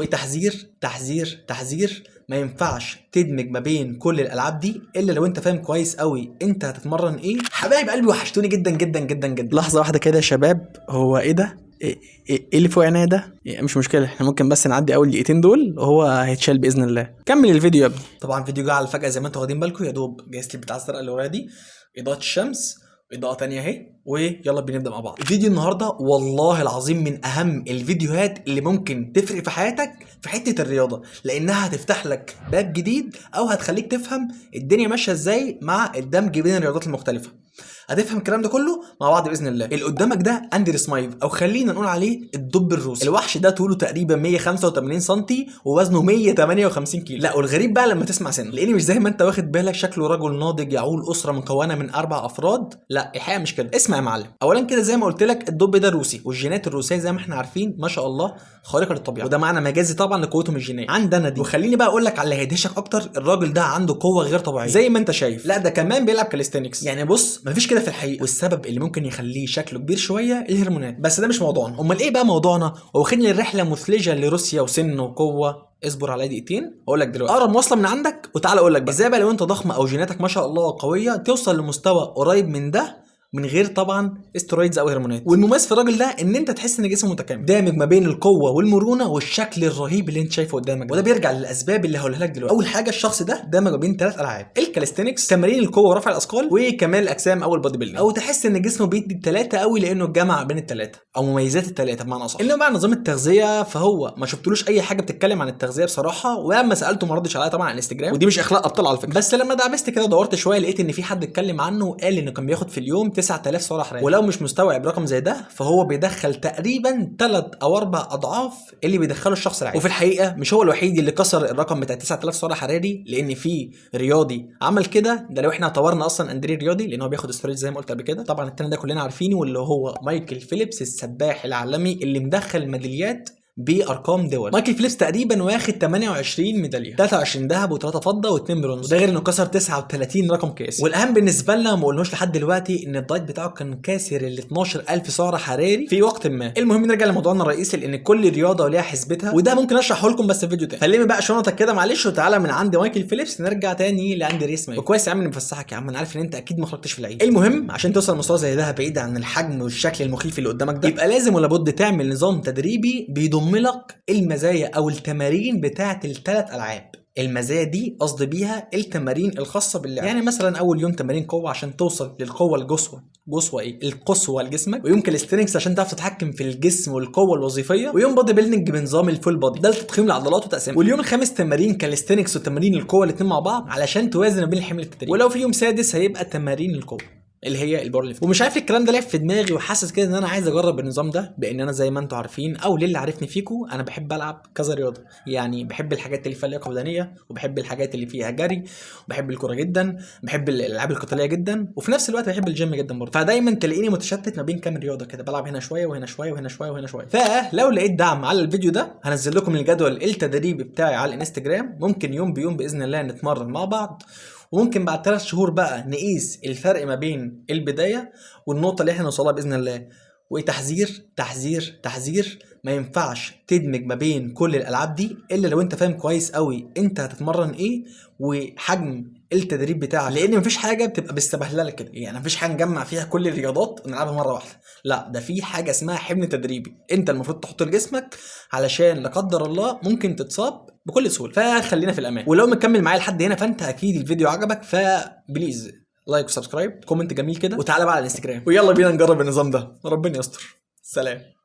وتحذير تحذير تحذير، ما ينفعش تدمج ما بين كل الالعاب دي الا لو انت فاهم كويس قوي انت هتتمرن ايه. حبايب قلبي وحشتوني جدا جدا جدا جدا. لحظة واحدة كده يا شباب، هو ايه ده؟ إيه اللي فوق عينيا ده؟ إيه، مش مشكله، احنا ممكن بس نعدي اول دقيقتين دول وهو هيتشال باذن الله. كمل الفيديو يا ابني. طبعا فيديو جه على الفجأة زي ما انتوا واخدين بالكم، يا دوب جهزت البتاع الزرقاء اللي ورايا دي، اضاءه الشمس، اضاءه تانية اهي، ويلا بينا نبدا مع بعض. الفيديو النهارده والله العظيم من اهم الفيديوهات اللي ممكن تفرق في حياتك في حتة الرياضه، لانها هتفتح لك باب جديد او هتخليك تفهم الدنيا ماشية ازاي مع الدمج بين الرياضات المختلفه. هتفهم الكلام ده كله مع بعض باذن الله. اللي قدامك ده اندري سمايف، او خلينا نقول عليه الدب الروسي. الوحش ده طوله تقريبا 185 سم ووزنه 158 كيلو. لا والغريب بقى لما تسمع سنه، لان مش زي ما انت واخد بالك شكله رجل ناضج يعول اسره مكونة من 4 افراد. لا الحقيقة مش كده. اسمع يا معلم، اولا كده زي ما قلت لك الدب ده روسي، والجينات الروسية زي ما احنا عارفين ما شاء الله خارقة للطبيعه، وده معنى مجازي طبعا لقوتهم الجينية عندنا دي. وخليني بقى اقول لك على اللي هيدهشك اكتر، الراجل ده عنده قوة غير طبيعية زي ما انت شايف. لا ده كمان بيلعب calisthenics، يعني بص مفيش كده في الحقيقة. والسبب اللي ممكن يخليه شكله كبير شوية الهرمونات، بس ده مش موضوعنا. امال ايه بقى موضوعنا؟ واخدني الرحلة مثلجه لروسيا وسن وقوه. اصبر عليا دقيقتين اقول لك دلوقتي. اقرب مواصلة من عندك وتعالى اقول لك بقى ازاي بقى لو انت ضخم او جيناتك ما شاء الله قوية توصل لمستوى قريب من ده من غير طبعا steroids او هرمونات. والمميز في الراجل ده ان انت تحس ان جسمه متكامل، دامج ما بين القوة والمرونة والشكل الرهيب اللي انت شايفه قدامك ده. وده بيرجع للاسباب اللي هقولها لك دلوقتي. اول حاجة الشخص ده دامج ما بين 3 العاب، ال calisthenics، تمارين القوة ورفع الاثقال، وكمال الاجسام او ال bodybuilding، او تحس ان جسمه بيدي الثلاثة قوي لانه جمع بين الثلاثة او مميزات الثلاثة بمعنى اصح. انما بقى نظام التغذية فهو ما شفتلوش اي حاجة بتتكلم عن التغذية بصراحة، ولما سالته ما ردش عليا طبعا على الانستجرام، ودي مش اخلاق ابطال على فكرة. بس لما دعبست كده دورت شوية لقيت ان في حد اتكلم عنه وقال انه كان بياخد في اليوم 9000 سعر حراري، ولو مش مستوعب رقم زي ده فهو بيدخل تقريبا 3 او 4 اضعاف اللي بيدخله الشخص العادي. وفي الحقيقة مش هو الوحيد اللي كسر الرقم بتاع 9000 سعر حراري، لان في رياضي عمل كده. ده لو احنا اعتبرنا اصلا اندري رياضي لان هو بياخد استرويد زي ما قلت قبل كده. طبعا التاني ده كلنا عارفينه، واللي هو مايكل فيليبس السباح العالمي اللي مدخل ميداليات بارقام دول. مايكل فيليبس تقريبا واخد 28 ميدالية، 23 ذهب و3 فضة و2 برونز، ده غير انه كسر 39 رقم قياسي. والاهم بالنسبة لنا ما قلناش لحد دلوقتي ان ال diet بتاعه كان كاسر ال 12000 سعر حراري في وقت ما. المهم نرجع لموضوعنا الرئيسي، لان كل رياضة وليها حسبتها، وده ممكن اشرحه لكم بس في فيديو تاني. فلم بقى شنطك كده معلش وتعالى من عند مايكل فيليبس نرجع تاني لاندري سمايف. وكويس يا عم اني مفسحك يا عم، انا عارف ان انت اكيد ما خرجتش في العيد. المهم عشان توصل لمستوى زي ده بعيد عن الحجم والشكل المخيف اللي قدامك ده، يبقى لازم ولا بد تعمل نظام تدريبي بيضم لك المزايا او التمارين بتاعه الثلاث العاب. المزايا دي قصدي بيها التمارين الخاصة باللعب، يعني مثلا اول يوم تمارين قوة عشان توصل للقوة القصوى، قصوى ايه؟ القصوى لجسمك، ويوم calisthenics عشان تعرف تتحكم في الجسم والقوه الوظيفية، ويوم bodybuilding بنظام ال full body ده لتضخيم العضلات وتقسيمها، واليوم الخامس تمارين calisthenics وتمارين القوة الاثنين مع بعض علشان توازن بين الحمل التدريبي، ولو في يوم سادس هيبقى تمارين القوة اللي هي ال power lift. ومش عارف الكلام ده لعب في دماغي وحاسس كده ان انا عايز اجرب النظام ده، بان انا زي ما انتم عارفين او للي عارفني فيكو انا بحب العب كذا رياضة، يعني بحب الحاجات اللي فيها لياقه بدنية، وبحب الحاجات اللي فيها جري، وبحب الكورة جدا، بحب الالعاب القتالية جدا، وفي نفس الوقت بحب الجيم جدا برضه. فدايما تلاقيني متشتت ما بين كام رياضة كده، بلعب هنا شوية وهنا شوية وهنا شوية وهنا شوية. فلو لقيت دعم على الفيديو ده هنزل لكم الجدول التدريبي بتاعي على الانستجرام، ممكن يوم بيوم باذن الله نتمرن مع بعض، وممكن بعد 3 شهور بقى نقيس الفرق ما بين البداية والنقطة اللي احنا نوصلها بإذن الله. وتحذير تحذير تحذير، ما ينفعش تدمج ما بين كل الألعاب دي إلا لو انت فاهم كويس قوي انت هتتمرن ايه وحجم التدريب بتاعك، لان مفيش حاجة بتبقى بالسبهلله كده، يعني مفيش حاجة نجمع فيها كل الرياضات ونلعبها مرة واحدة، لا ده في حاجة اسمها حمل تدريبي انت المفروض تحطه لجسمك علشان لا قدر الله ممكن تتصاب بكل سهولة. فخلينا في الامان. ولو مكمل معايا لحد هنا فانت اكيد الفيديو عجبك، ف please like و subscribe، comment جميل كده، وتعالى بقى على الانستجرام، ويلا بينا نجرب النظام ده، ربنا يستر. سلام.